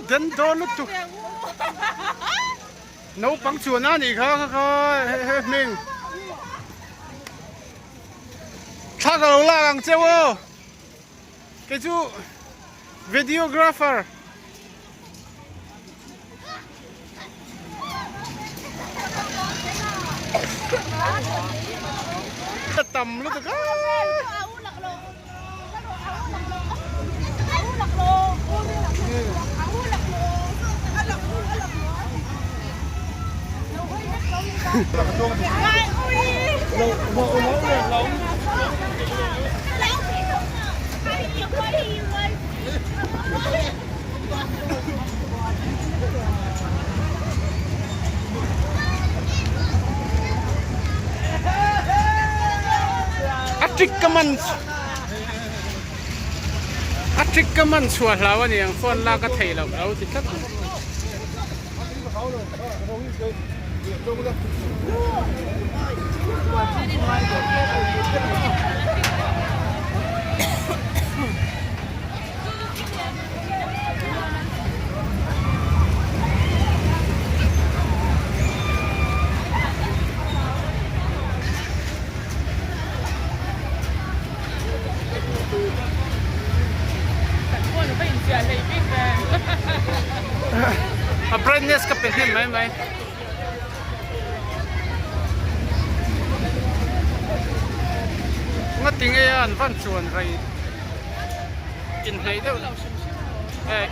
Den dawn lutuk naupang chuan a nih kha kha kha he hming thla ka lo lak ang cheu aw kei chu videographer. Tam lutuk a. A trick ka man a trick ka man chhuah hlau a niang phone lak a theih loh lo ti tlat mai. A brightness ka pe hnem mai mai. Nga tinge a an van chuan rei inhnaih deuh eh.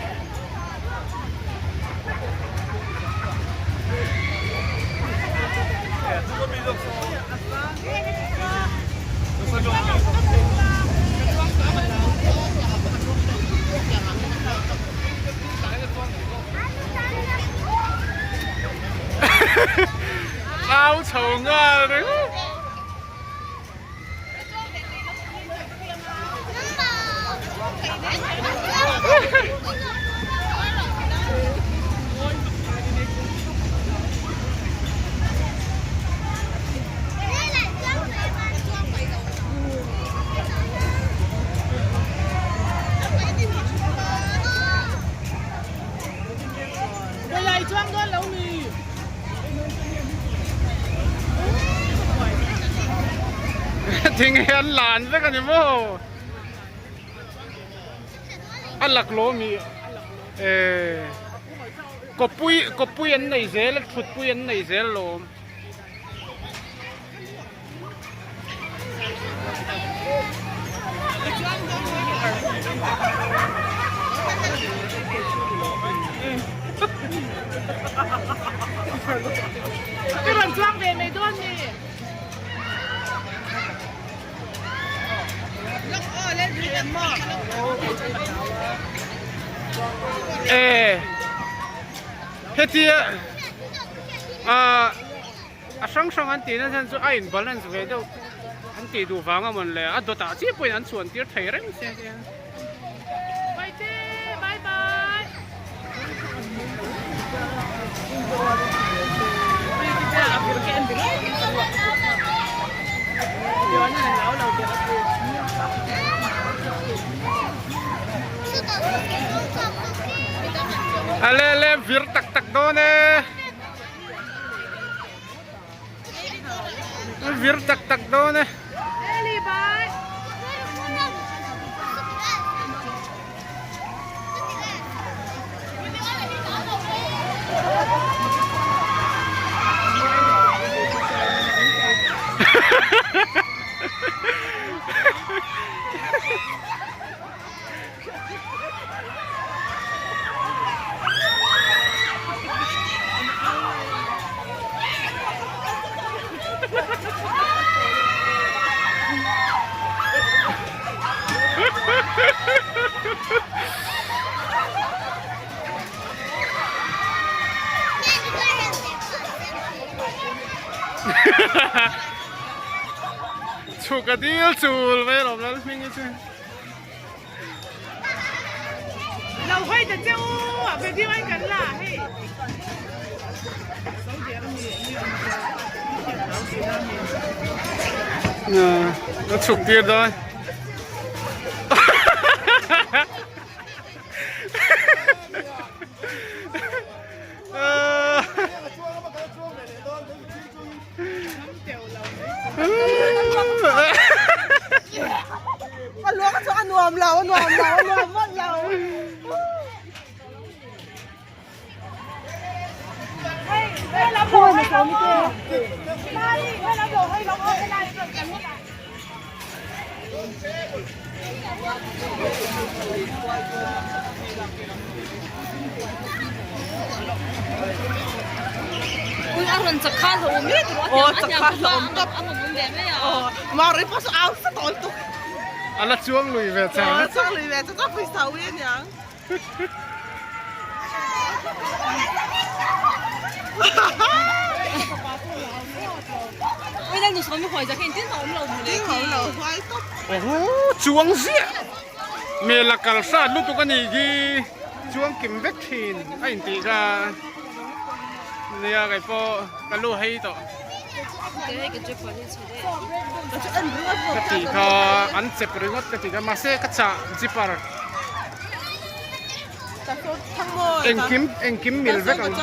Au chho nghal ringawt. Thing hi an lan vek a ni maw a laklawh mi eh kawpui kawpui an nei zel a thutpui an nei zel lawm. Eh hetia ah A hrang hrang an tihna chhan chu a in balance ve deuh an tih duh vang a mawn le a dawtah chiah pawhin an chhuan tir thei reng sia tia. A le le vir tak tak dawn e. Vir tak tak dawn e. Chhuk a dil chul mai alawm Lalhmingi chu. Lo hawi ta che u a video in kan la hei. A chhuk tir dawn. Nuam lo, nuam lo, nuam vak lo. A la chuang lui ve chang. A la chuang lui ve chang, pawisa ui a niang. Chuang ziah mela kal hrat lutuk a nih hi chuang kim vek thin a intih kha nia kei pawh ka lu hei tawh ka tih kha an chep ringawt ka tih kha mahse ka chah zipper. Engkim engkim mil vek ang.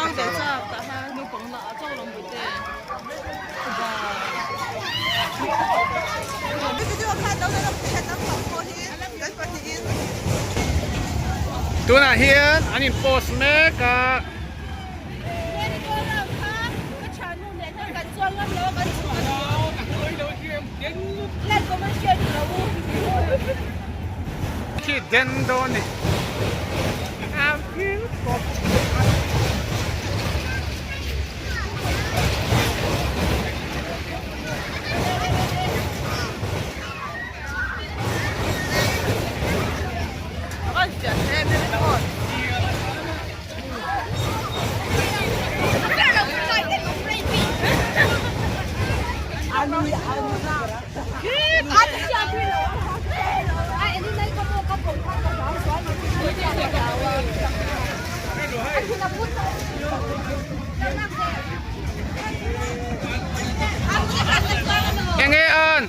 Tunah hian an in post mek a. Khi den dawn ni. A phil pawp. Enge an?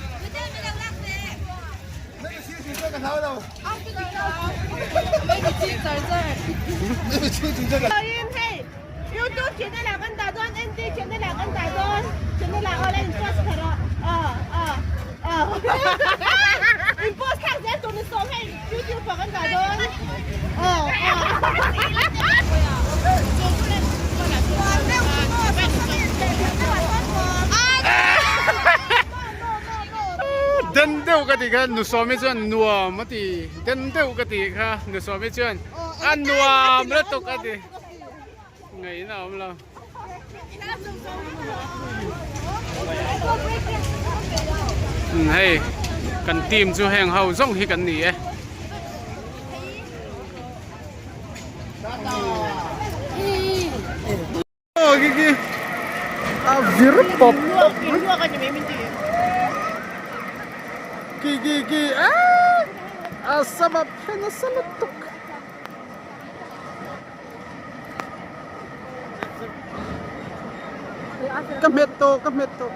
Den deuh ka tih kha Nusawmi chuan nuam a ti den deuh ka tih kha Nusawmi chuan a nuam lutuk a ti ngaihna a awm lo. Hei kan team chu heng ho zawng hi kan ni e. Aw khi khi a vir pawp pawp khi khi khi aaa a sama phen nasa lutuk. Ka hmet tawh ka hmet tawh.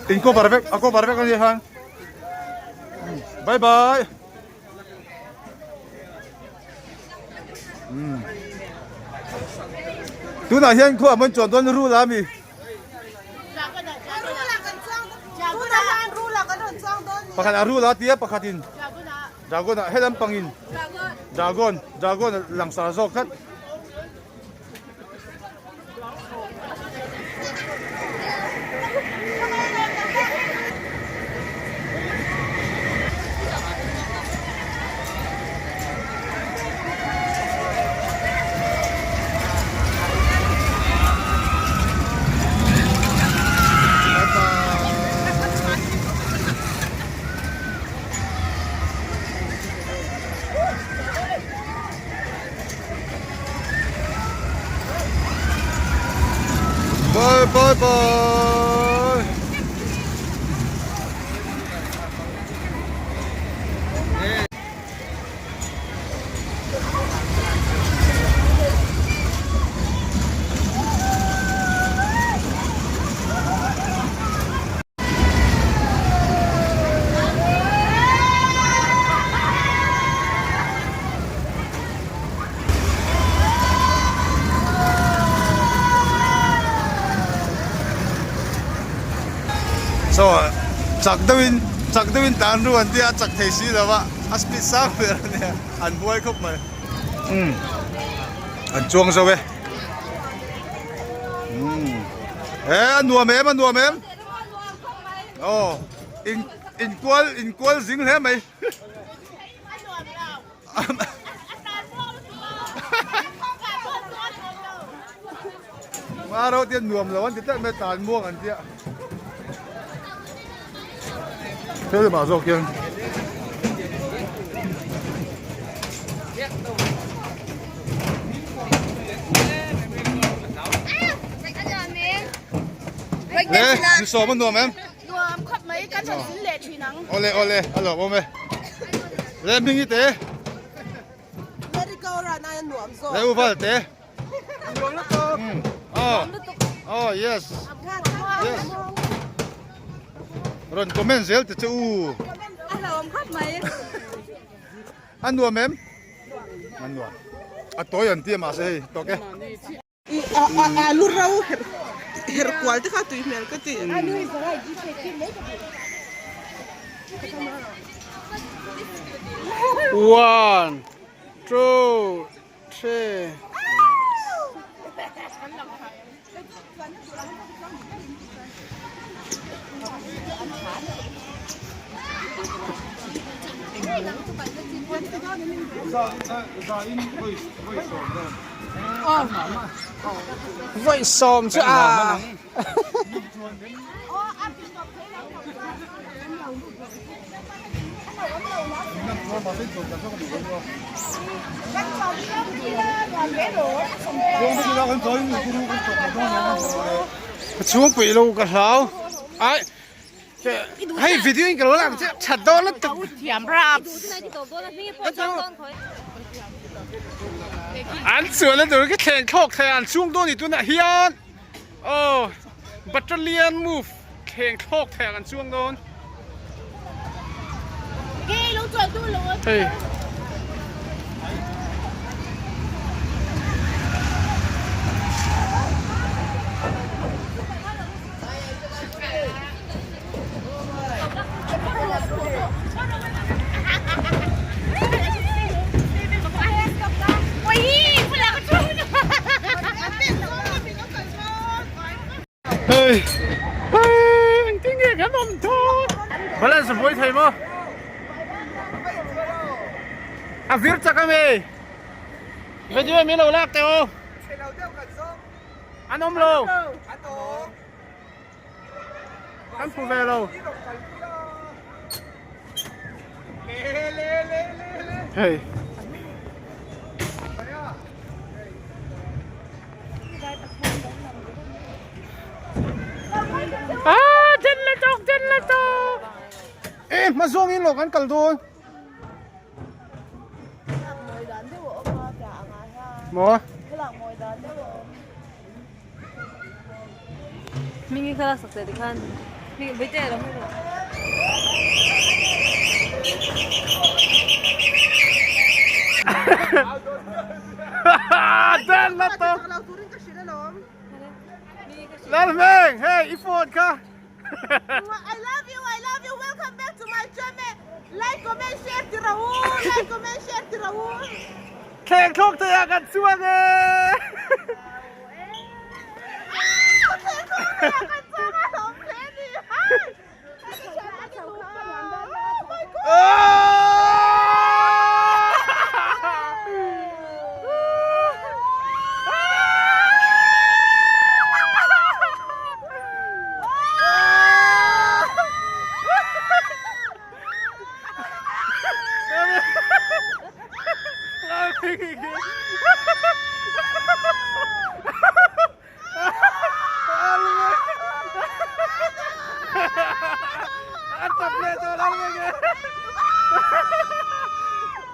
In cover vek a cover vek a nia khan. Bye bye. Tunah hian khuah man chuan dawn rul a mi. Pakhat a rul a tia pakhatin dragon ah helam pangin dragon dragon langsar zawk tlat. Saw chak deuhin chak deuhin tlan ru an tia a chak thei si lo a a speed sang ber a nia an buai khawp mai umm an chuang zo e umm he a nuam em a nuam em aw in inkual inkual zing hle mai. Nga ro te nuam lo an ti tlat mai tan muang an tia thil mah zawk hian Le, ni sawm a nuam em? Nuam khawp mai kan rawn zin leh thin ang. Awle awle a lawm awm e. Le hming i te. Merry go round ai a nuam zawk. Le uval te. Nuam lutuk. Oh. Oh yes. Yes. Rawn comment zel te che u. A lawm khawp mai. A nuam em? A nuam. A tawi an ti a mahse hei tawk e. Alu ro her kual te kha tui hmel ka ti. One, two, three. Vawi sawm chu a Ka chhung puih lo ka hlau ai hei video in ka lo lang che that dawn lutuk an chuan a tur ka thleng thlawk thei an chhung dawn ni tunah hian aw battalion move thleng thlawk thei an chuang dawn hei. Hei hei engtin nge kan awm dawn balance buai thei maw a vir chak a mi video min lo lak teh u an awm lo. Kan phu ve lo. Hei. Ah, chen la chok, chen la chok. Ê, mà zuang in lo kan kal dawn. Maw? Hming hi kha sak teh tikhan hming vawi te lo hming rawh. Dan la to. Lalhming, hei i phone kha. I love you, I love you. Welcome back to my channel. Like, comment, share ti rawh u. Like, comment, share ti rawh u. Thleng thlawk thei ah kan chuang e.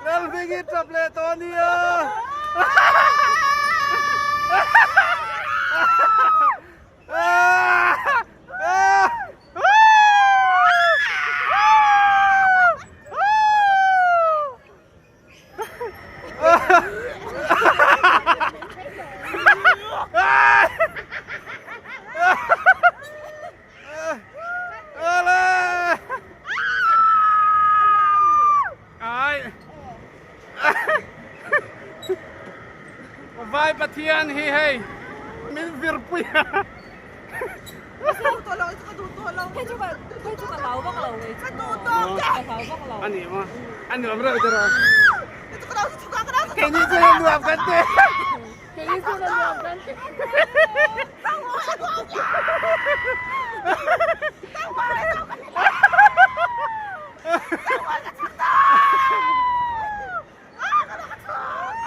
Lalhmingi tap leh tawh a nia. phian hi hei min vir pui a. A ni maw? A nuam reuh te rawh. Keini chu a nuam kan ti. Keini chu a nuam kan ti.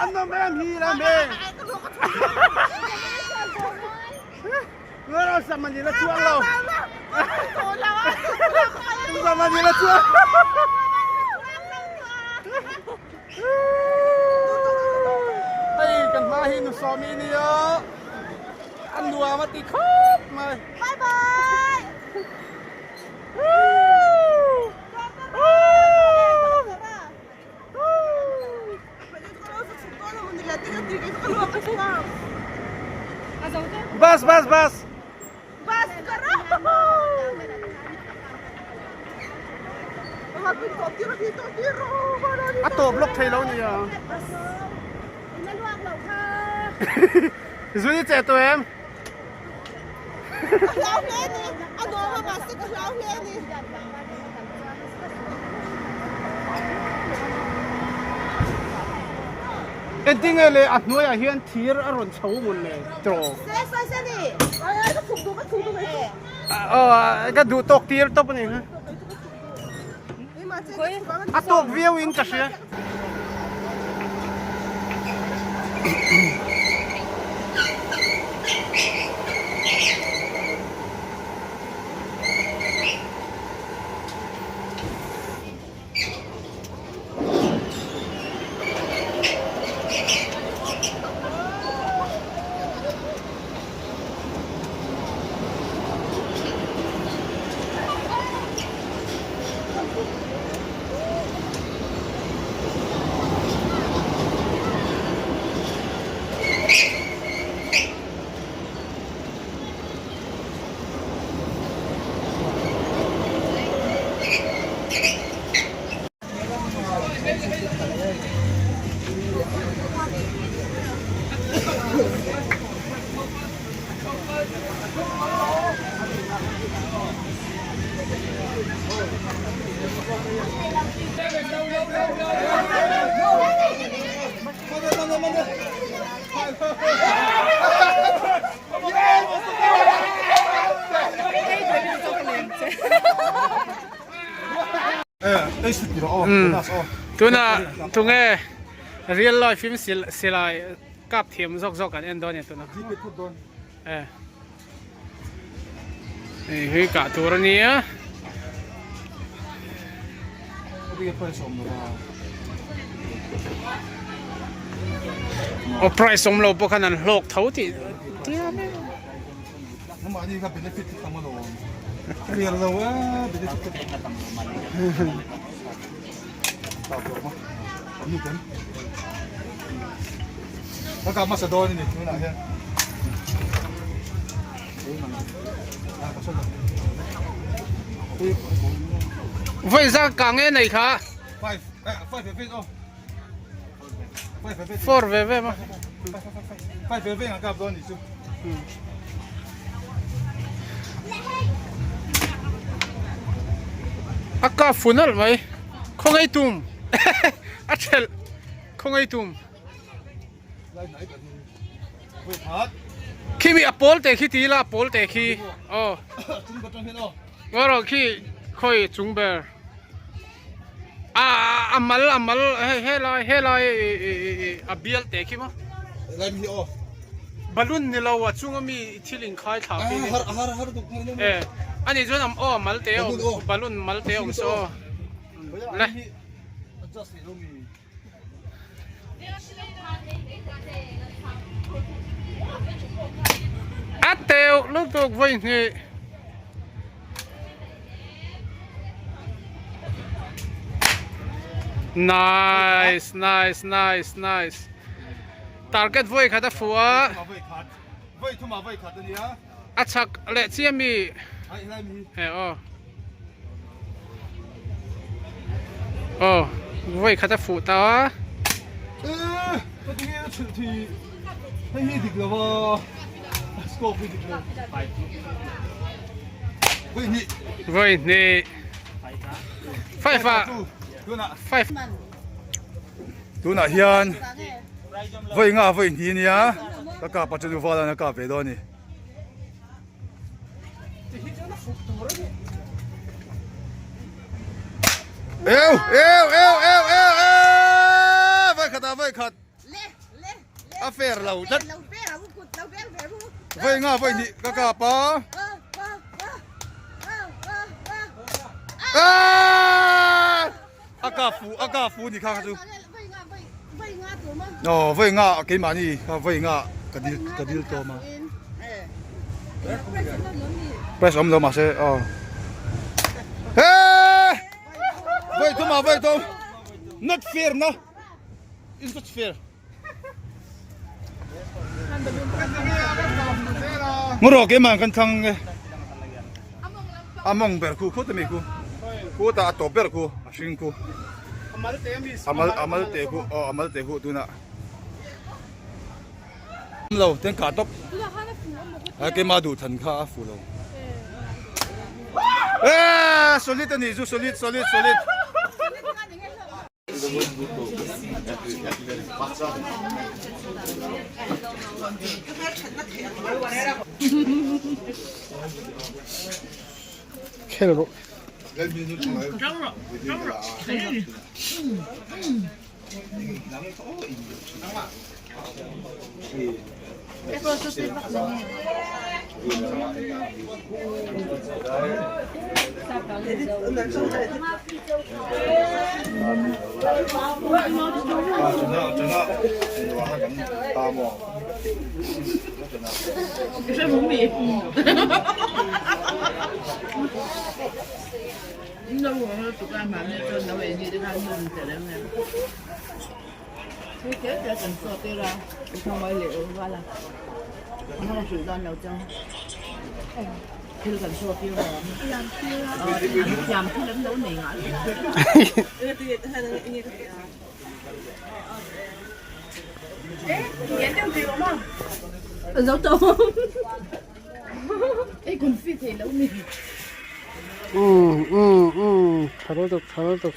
An awm em hi la me. Ngawr aw sam ani la chuang lo. Sam ani la chuang. Hei kan hma hi nu sawmi nia. An nuam a ti khawp mai. Bye bye. Bus bus bus. Bus A tawp lawk thei lo nia. Zui che tawh em? Ka hlau hle a ni, a nuam a mahse ka hlau hle a ni. Engtinge le a hnuaiah hian thir a rawn chho ngun le tawh. Aw ka duh tawk tir tawp a ni. A tawk viau in ka hria. Tuna tunge real life in silai kap thiam zawk zawk kan en dawn a ni tuna. Eh. Hei hi kah tur a nia. Aw price awm lo pawh khan an hlawk tho tih Vawi zat kah nge nei kha? Four ve ve ma. A kap fu nalh mai. Khawngaih tum. A thelh. Khawngaih tum. Khi mi a pawl te khi ti ila a pawl te khi. Aw. Ngaw rawh khi khawi chung ber. A a mal a mal hei helai helai a bial te khi maw. Balloon ni lo a chunga mi thil inkhai thla khi ni. E ani chuan am aw mal te awm balloon mal te awm saw le. A teuh lutuk vawi hnih. Nice nice nice nice. Target vawi khat a fuh a. A chak leh chiah mi. He aw. Aw vawi khat a fuh ta a. Hei hi dik lo a, scope hi dik lo. Vawi hnih. Vawi hnih. Five ah. Five. Tunah hian vawi nga vawi hnih ania ka kap a chu nu val an a kap ve dawn a ni. Eu eu eu eu eu eu vai khat a vai khat a fair lo tlat vai nga vai ni ka kap a a kap fu a kap fu ni kha kha chu aw vai nga keimahni kha vai nga ka dil ka dil tawm a press awm lo mahse aw he vai thum ah vai thum not fair na is not fair Ngawrawh keimah kan thlang e a mawng ber khu khawt ami khu khutah a tawp ber khu a hring khu a mal a mal te khu aw a mal te khu tunah lo ten kah tawp a keimah duh than kha a fuh lo e solid ani chu solid solid solid. Khel rawh. Um um um tha lutuk tha lutuk.